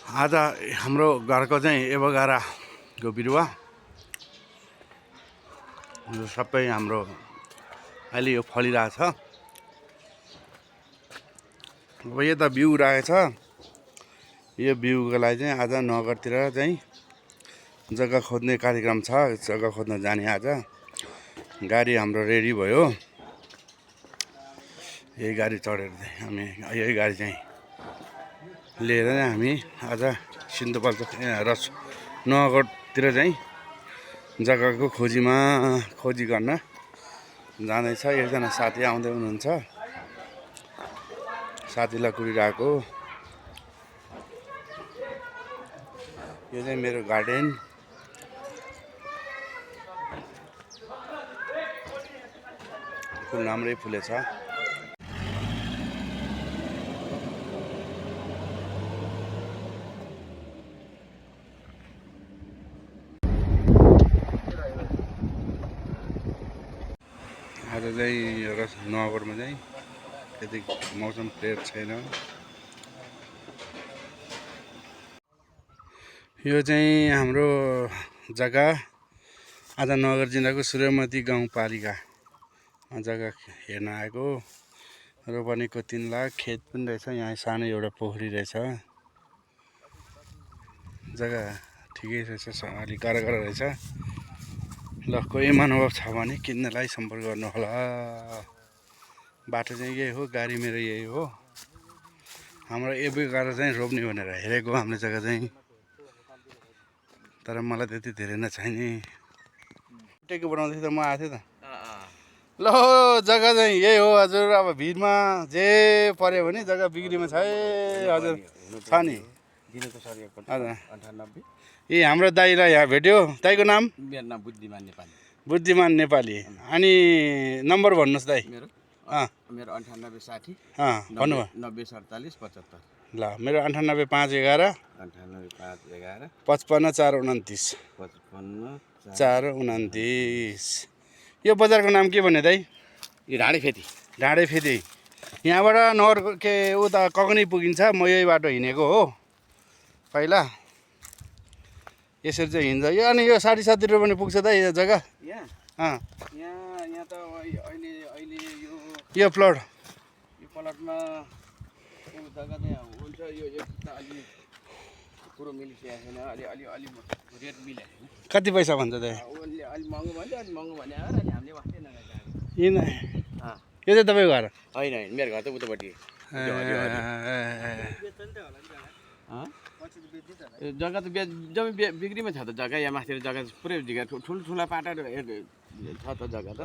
आज हाम्रो घरको चाहिँ एभोकाडोको बिरुवा यो सबै हाम्रो अहिले यो फलिरहेछ। अब यता बिउ रहेछ। यो बिउको लागि चाहिँ आज नगरतिर चाहिँ जग्गा खोज्ने कार्यक्रम छ। जग्गा खोज्न जाने आज गाडी हाम्रो रेडी भयो। यही गाडी चढेर हामी यही गाडी चाहिँ लिएर हामी आज सिन्धुपाल्चोक नगरतिर चाहिँ जग्गाको खोजी गर्न जाँदैछ। एकजना साथी आउँदै हुनुहुन्छ, साथीलाई कुरिरहेको। यो चाहिँ मेरो गार्डन। फुल राम्रै फुलेछ। आज चाहिँ एउटा नगरमा चाहिँ त्यति मौसम क्लियर छैन। यो चाहिँ हाम्रो जग्गा आज नगर जिल्लाको सूर्यमती गाउँपालिका जग्गा हेर्न आएको। रोपनीको 3 लाख खेत पनि रहेछ। यहाँ सानो एउटा पोखरी रहेछ। जग्गा ठिकै रहेछ, अलिक गाह्रो रहेछ। ल कोही महानुभाव छ भने किन्नलाई सम्पर्क गर्नु होला। बाटो चाहिँ यही हो, गाडी मेरो यही हो। हाम्रो एभोकाडो चाहिँ रोप्ने भनेर हेरेको हाम्रो जग्गा चाहिँ, तर मलाई त्यति धेरै नै छैन। टेको बनाउँदै त म आएको थिएँ त। ल जग्गा चाहिँ यही हो हजुर। अब भिडमा जे पर्यो भने जग्गा बिक्रीमा छ है हजुर। छ नि हजुर। ए हाम्रो दाइलाई यहाँ भेट्यो। दाइको नाम? मेरो नाम बुद्धिमान नेपाली। बुद्धिमान नेपाली। अनि नम्बर भन्नुहोस् दाइ। मेरो 9860 भन्नुभयो 9047 ल मेरो 98511 98511 55429 55 यो बजारको नाम के भन्यो दाइ? यो ढाडेफेदी। ढाडेफेदी। यहाँबाट नगर के उता ककनी पुगिन्छ। म यही बाटो हिँडेको हो पहिला। यसरी चाहिँ हिँड्छ यो। अनि यो 60-70 रुपियाँ पुग्छ त यो जग्गा? यहाँ त अहिले यो प्लट प्लटमा जग्गा चाहिँ हुन्छ। यो अलि कुरो मिलिसकेको छैन। अलि रेट मिलेको छैन। कति पैसा भन्छ दाइ? उसले अलि महँगो भन्छ, अलि महँगो भने अनि हामीले वास्तै नगरेको। यो चाहिँ तपाईँको घर? होइन मेरो घर त उतापट्टि। जग्गा त जम्मै बिक्रीमा छ त जग्गा। यहाँ माथि जग्गा पुरै जग्गा ठुल्ठुला पाटाहरू छ त जग्गा त।